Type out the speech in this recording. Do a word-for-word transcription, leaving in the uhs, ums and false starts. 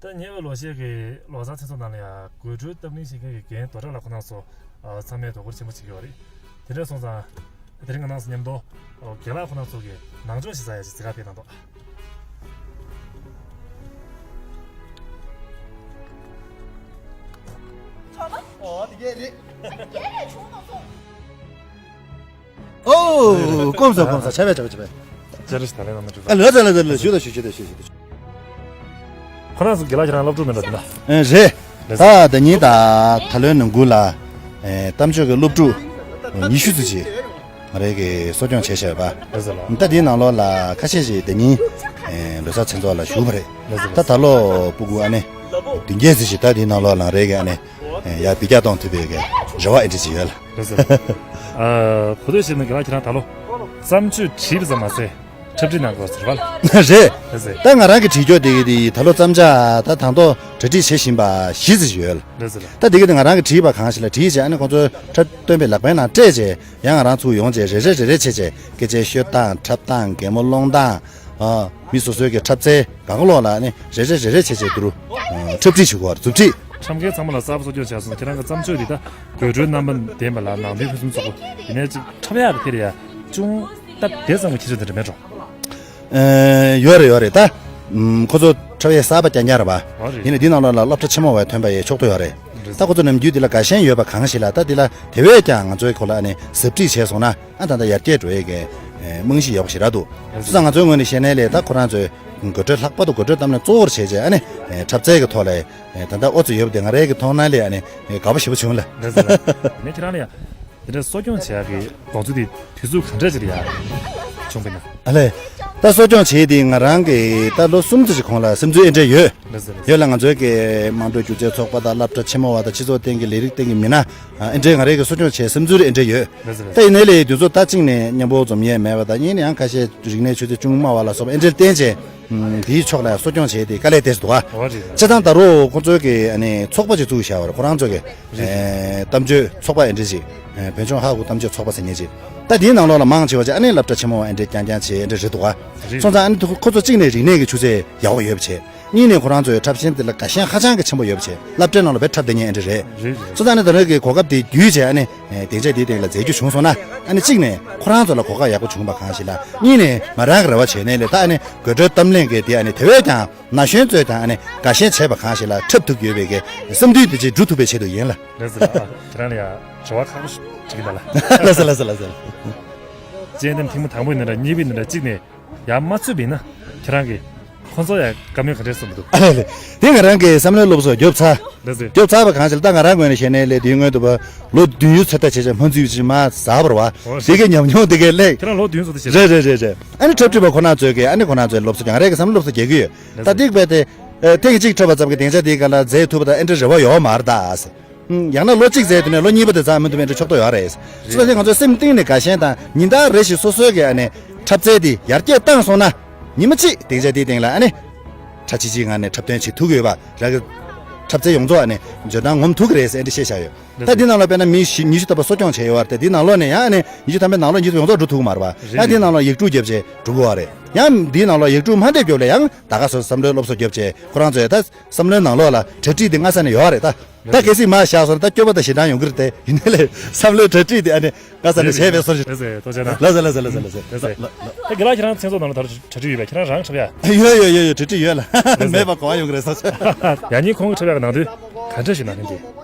ད་ཉེ་བའི་ལོ་ཤས་ཀྱི་ལོ་གསར་མཚན་ཚོགས་ནང་ལ་ཡང་དགོད་བྲོའི་གཏམ་གླེང་བྱེད་མཁན་གྱི་རྒན་རྡོ་གྲགས་ལགས་ཁོང་རྣམ་ཚོ་ཚང་མས་དོ་ཁུར་ཆེན་པོ་བྱེད་ཀྱི་ཡོད་རེད། དེ་འདྲ་སོང་ཙང་དེ་རིང་ང་རང་ཚོ་མཉམ་དུ་རྒན་ལགས་ཁོང་རྣམ་ཚོ་གི་ནང་ཆོས་ཞིག་ཟ་ཡ་ཞིག་འཛིན་གྲྭ་ཕེབས་གནང་འདུག་ཨོ་དེ་གས་རེད། ཨོ་སྐོམ་ས་སྐོམ་ས་ཆ་བས་ཆ་བས་ཆ་བས། ཅ་རི་ཞིག་ད་ལན་ནང་མ་འགྲིག་ཨ་ལ་ལ་ལ་ལ་ཞུ་ད་ཞུ་ཞུ་ད་ཞུ་ཞུ་ད་ཞུ། ཁོ་རང་ཚོ་དགེ་ལགས་ཁྱེད་རང་སློབ་ཕྲུག་མིན་འགྲོ་དེ་ན། ཨེ་རེད། རེད་ད་ཟེར། ད་ད་ཉིན་ད་ད་ལོའི་ནང་ཁུལ་ལ་ཨེ་གཏམ་བརྗོད་ཀྱི་སློབ་ཕྲུག་ཉི་ཤུ་ཙམ་ཅིག་ང་རའི་གི་གསོ་སྐྱོང་བྱས་བཞག་པ། རེད་ཟེར་ལ། ད་དེའི་ནང་ལོགས་ལ་ཁ་ཤས་ཤིག་ད་ཉིན་ཨེ་ལོ་གསར་མཚན་ཚོགས་ལ་ཞུགས་པ་རེད། རེད་ཟེར་ལ། ད་ད་ལོ་སྤུ་གུ་ཨ་ནི་བདུན་བརྒྱད་ཙམ་ཞིག་ད་དེའི་ནང་ལོགས་ལ་ང་རའི་གི་ཨ་ནི་ཡར་འཕེལ་རྒྱས་གཏོང་ཐུབ་པའི་གི་རེ་བ་ཨེ་འདྲ་ཅིག་ཡོད་ལ། རེད་ཟེར། ཨ། གོ་ཐོས་བྱས་ན་དགེ་ལགས་ཁྱེད་རང་ད་ལོ་བརྩམས་ཆོས་བྲིས་པ་ཙམ་མ་ཟད་འཁྲབ་ཁྲིད་གནང་དགོས་ཟེར་བ་ལ། རེད། རེད་ཟེར། ད་ང་རང་གི་བྲིས་ཀྱོག་དེ་གི་དེ་ད་ལོ་བརྩམས་བྱ་ད་དང་ཐོག་གྲ་སྒྲིག་བྱེད་བཞིན་པ་བཞི་ཙམ་ཞིག་ཡོད་ལ། རེད་ཟེར་ལ། ད་དེ་གི་དེ་ང་རང་གི་བྲིས་པ་གང་ཞིག་ལ་བྲིས་བྱས་ཨ་ནི་ཁོང་ཚོའི་འཁྲབ་སྟོན་པའི་ལག་པའི་ནང་སྤྲད་བྱས་ཡང་ང་རང་ཚུར་ཡོང་བྱས་རེ་རེ་རེ་རེ་བྱས་བྱས་སྐད་ཆའི་ཤོད་སྟངས་འཁྲབ་སྟངས་གད་མོ་སློང་སྟངས། ཨ། མི་སོ་སོའི་གི་འཁྲབ་རྩལ་གང་ག་ལོག་ལ་ནི་རེ་རེ་རེ་རེ་བྱས་བྱས་དུ་རུ། ཨ། འཁྲབ་ཁྲིད་བྱེད་དགོས་པར་མཛུབ་ཁྲིད། འཁྲབ་མཁན་ཚང་མ་ལ་གསར་པ་གསོ་སྐྱོང་བྱས་སོང་། ཁྱེད་རང་གི་བརྩམས་ཆོས་འདི་ད་དགོད་བྲོའི་རྣམ་པ་ལྡན་པ་ལ་ནང་དོན་ཕུན་སུམ་ཚོགས་པོ་ཡིན་ནའི་ཅིག་འཁྲབ་ཡག་གི་ཐད་ལ་ཡ་ཅུང་སྟབས་བདེ་ཙམ་གྱི་ཁྱད་ཆོས་འདི་འདྲ་མེད་འགྲོ། ཨེ། ཡོད་རེད་ཡོད་རེད་ད། ཨམ། ཁོ་ཚོ་འཁྲབ་ཡས་གསར་པ་རྐྱང་རྐྱང་རེད་པ། ཨོ་རེད། ཡིན་ནའི་འདི་ནང་ལོགས་ལ་སློབ་གྲྭ་ཆེན་མོ་བས་ཐོན་པ་ཡི་ཕྱོགས་གཏོགས་ཡོད་རེད། རེད། ད་ཁོ་ཚོ་ནམ་རྒྱུན་འདི་ལ་དགའ་ཞེན་ཡོད་པ་གང་ཞིག་ལ་ད་འདི་ལ་དེ་བས་ཀྱང་ང་ཚོའི་ཁོ་ལ་ཨ་ནི་ཟབ་ཁྲིད་བྱས་སོང་ན། ཨ་ད་ལྟ་ཡར་རྒྱས་འགྲོ་ཡས་ཀྱི་རྨང་གཞི་ཡག་པོ་ཞིག་རག་འདུག་སོང་ཙང་ང་ཚོའི་ངོས་ནས་བཤད་ན་ལས་ད་ཁོ་རང་ཚོས་དགོད་བྲོའི་ལྷག་པར་དུ་དགོད་བྲོའི་གཏམ་གླེང་གཙོ་བོར་བྱས་རྗེས་ཨ་ནི་འཁྲབ་རྩལ་གྱི་ཐོག་ལ་ད་ལྟ་ཨོ་ཙི་ཡོད་པ་དེ་ང་རའི་གི་མཐོང་སྣང་ལས་ཨ་ནི་དགའ་པོ་ཞེ་པོ་བྱུང་ལ། རེད་ཟེར་ལ། ངས་ཁྱེད་རང་ལ་ཡང་དེ་འདྲ་གསོ་སྐྱོང་བྱེད་ཡག་གི་དགོངས་ཚུལ་དེ་དུས་ཚོད་ག་འདྲ་ཅིག་ལ་ཡང་བྱུང་བ་ཡིན་ན། ཨ་ལས། ད་གསོ་སྐྱོང་བྱེད་དེ་ང་རང་གི་ད་ལོ་གསུམ་ཙམ་ཞིག་གོང་ལ་སེམས་ཚོར་ཨེ་འདྲ་ཡོད། རེད་ཟེར། ཡོད་ལ་ང་ཚོའི་གི་དམངས་ཁྲོད་སྒྱུ་རྩལ་ཚོགས་པ་དང་སློབ་གྲྭ་ཆེན་མོ་བ་དང་སྤྱི་ཚོགས་སྟེང་གི་ལས་རིགས་སྟེང་གི་མི་སྣ་ཨེ་འདྲའི་ང་རའི་གི་གསོ་སྐྱོང་བྱེད་སེམས་ཚོར་ཨེ་འདྲ་ཡོད། རེད་ཟེར། ད་ཡིན་ནའི་ལས་དུས་ཚོད་ད་གཅིག་ནས་མཉམ་པོ་འཛོམས་ཡས་མེད་པ་དང་གཉིས་ནས་ཡང་ཁ་ཤས་རིག་གནས་ཆུ་ཚད་ཅུང་དམའ་བ་ལ་སོགས་པ་ཨེ་འདྲ་བརྟེན་བྱས་དེའི་ཕྱོགས་ལ་གསོ་སྐྱོང་བྱས་ཏེ་དཀའ་ལས་ཏོག་ཙམ་འདུག་ཨ། ཨོ་རེད། བྱས་ཙང་ད་རུང་ཁོང་ཚོའི་གི་ཨ་ནི་ཚོགས་པ་ཅིག་བཙུགས་བཞག་པ་རེད། ཁོ་རང་ཚོའི་གི་རེད་རེད། ཨེ་གཏམ་བརྗོད་ཚོགས་པ་ཨེ་འདྲ་ཅིག་ཨེ་བོད་ལྗོངས་ཧ་གོ་གཏམ་བརྗོད་ཚོགས་པ་ཟེར་མཁན་ཅིག་ད་དེའི་ནང་ལོགས་ལ་མང་ཆེ་བ་ཅིག་ཨ་ནི་སློབ་གྲྭ་ཆེན་མོ་བ་ཨེ་འདྲ་རྐྱང་རྐྱང་བྱས་ཨེ་འདྲ་རེད་འདུག་ཨ། རེད་སོང་ཙང་ཨ་ནི་ཁོ་ཚོ་གཅིག་ནས་རིག་གནས་ཀྱི་ཆུ་ཚད་ཡག་པོ་ཡོད་པ་བྱས། གཉིས་ནས་ཁོ་རང་ཚོའི་འཁྲབ་ཆེན་དེ་ལ་དགའ་ཞེན་ཧ་ཅང་གི་ཆེན་པོ་ཡོད་པ་བྱས། སློབ་གྲྭའི་ནང་ལ་བས་འཁྲབ་བསྡད་མཁན་ཨེ་འདྲ་རེད། རེད་རེད། སོང་ཙང་ཨ་ནི་ད་རེས་ཀྱི་གོ་སྐབས་དེ་བརྒྱུད་བྱས་ཨ་ནི་ཨེ་སྡིངས་ཆ་དེའི་སྟེང་ལ་མཛད་རྒྱུ་བྱུང་སོང་ན་ཨ་ནི་གཅིག་ནས་ཁོ་རང་ཚོ་ལ་གོ་སྐབས་ཡག་པོ་བྱུང་བ་གང་ཞིག་ལ་གཉིས་ནས་ང་རང་གི་རེ་བ་བྱས་ནས་ལས་ད་ཨ་ནི་དགོད་བྲོའི་གཏམ་གླེང་གི་དེ་ཨ་ནི་དེ་བས་ཀྱང་ན་གཞོན་ཚོས་ཀྱང་ཨ་ནི་དགའ་ཞེན་བྱས་པ་གང་ཞིག་ལ་འཁྲབ་ཐུབ་ཡོད་པའི་གི་བསམ་འདུན་དེ་ཅིག་འགྲུབ་ཐུབ་པའི་ཆེད་དུ་ཡིན་ལ། རེད་ཟེར་ལ། ཨ་ཁྱེད་རང་ལ་ཡང་དྲི་བ་ཁག་པོ་ཞིག་དྲི་གི་འདུག་ལ། ལ་ཟེར་ལ་ཟེར་ལ་ཟེར། དཔྱད་འདེམས་ཐེངས་མ་དང་པོ་ཡིན་ན་འདྲ་གཉིས་པ་ཡིན་ན་འདྲ་གཅིག་ནས་ཡར་མ་ཚུད་པ་ཡིན་ན་ཁྱེད་རང་གིས་ཁོང་ཚོ་ཡང་བཀའ་མོལ་ག་འདྲས་གསུངས་འདུག་ཨ་ལས་ལས། དེ་ང་རང་གི་བསམ་བློའི་སློབ་གསོ་རྒྱོབ་ཚར། ལགས་སེ། རྒྱོབ་ཚར་བ་གང་ཞིག་ལ་ད་ང་རང་ངོས་ནས་བཤད་ནའི་ལས་དེའི་སྔོན་དུ་བ་ལོ་བདུན་ཡུན་ཚོད་ལྟ་བྱས་བྱས་སྨོན་ཚིག་ཅིག་མ་ཟ་བར་བ། ཨོ་དེ་གའི་ཉམས་མྱོང་དེ་གའི་ལས། ཁྱེད་རང་ལོ་བདུན་ཚོད་དུ་བྱས། རེད་རེད་རེད་རེད། ཨ་ནི་འཁྲབ་ཁྲིད་པ་ཁོ་ན་ཚོས་གི་ཨ་ནི་ཁོ་ན་ཚོའི་སློབ་གསོ་ཀྱང་རེད་གི་བསམ་བློ་སློབ་གསོ་རྒྱག་གི་ཡོད། ད་ལགས་སེ། དེ་བས་ཏེ། ཨེ་ཐེངས་གཅིག་འཁྲབ་པ་ཙམ་གྱིས་སྡིངས་ཆ་དེའི་སྒང་ལ་འཛེགས་ཐུབ་པ་དང་ཨེ་འདྲ་རེ་བ་ཡོད་མ་རེད་ད། ཡང་ན་ལོ་གཅིག་འཛེགས་དུས་ནས་ལོ་གཉིས་པ་དེ་ཚང་མི་ཐུབ་ཨེ་འདྲ་ཕྱོགས་གཏོགས་ཡོད་རེད། རེད། སོ་སོ་ང་ཚོའི་སེམས་གཏིང་ནས་དགའ་ཞེན་དང་ཉིན་ལྟར་རེ་བཞིན་སོ་སོའི་གི་ཨ་ནི་འཁྲབ་རྩལ་དེ་ཡར་རྒྱས་བཏང་སོང་ན་ཉི་མ་གཅིག་སྡིངས་ཆ་དེའི་སྟེང་ལ་ཨ་ནི་གྲ་ཆི་ཆི་ངང་ནས་འཁྲབ་སྟོན་བྱེད་ཐུབ་ཀྱི་ཡོད་པ་རང་གི་འཁྲབ་རྩལ་ཡོངས་རྫོགས་ཨ་ནི་འཇོན་ཐང་ངོམ་ཐུབ་ཀྱི་རེད་ཟེར་ཨེ་འདྲ་བཤད་བཞག་ཡོད། ད་འདི་ནང་ལ་དཔེར་ན་མི་བཞི་ཉི་ཤུ་ཐམ་པ་གསོ་སྐྱོང་བྱས་ཡོད་པ་རེད་དེ་འདི་ནང་ལོགས་ནས་ཡང་ཨ་ནི་ཉི་ཤུ་ཐམ་པའི་ནང་ལོགས་ཉི་ཤུ་ཡོངས་རྫོགས་འགྲོ་ཐུབ་ཀྱི་མ་རེད་པ། ཡང་འདི་ནང་ལོགས་ཡིག་འབྲུ་རྒྱོབ་བྱས་འགྲོ་དགོས་པ་རེད། ཡང་འདིའི་ནང་ལོགས་ཡིག་འབྲུ་མ་འདེབས་རྒྱོབ་ལ་ཡང་ད་ག་སོ་བསམ་བློའི་སློབ་གསོ་རྒྱོབ་བྱས་ཁོ་རང་ཚོས་ད་བསམ་བློའི་ནང་ལོགས་ལ་གྲ་སྒྲིག་འདི་སྔ་ས་ནས་ཡོད་རེད་ད། ད་གལ་སྲིད་མ་བཞག་སོང་ན་ད་སྐྱོ་པོ་དང་ཞེ་སྡང་ཡོང་གི་རེད་དེ་ཡིན་ནའི་ལས་བསམ་བློའི་གྲ་སྒྲིག་འདི་ཨ་ནི་སྔ་ས་ནས་བྱས་པའི་སོར་ཞིག་ལགས་སེ་ཐུགས་རྗེ་གནང་། ལགས་སེ་ལགས་སེ་ལགས་སེ་ལགས་སེ། ལགས་སེ། ད་དགེ་ལགས་ཁྱེད་རང་མཚན་ཚོགས་ནང་ལ་ད་གྲ་སྒྲིག་ཡོད་པས་ཁྱེད་རང་རང་འཁྲབ་ཡ། ཡོད་ཡོད་ཡོད་ཡོད་གྲ་སྒྲིག་ཡོད་ལ། ལགས་སེ། མེད་པ་གོ་བ་ཡོང་གི་རེད་ས་ཆ། ཡང་སྙིང་ཁོང་གི་འཁྲབ་ཡག་གི་ནང་དོན་ག་འདྲ་ཞིག་ནང་ལྷན་གྱིས།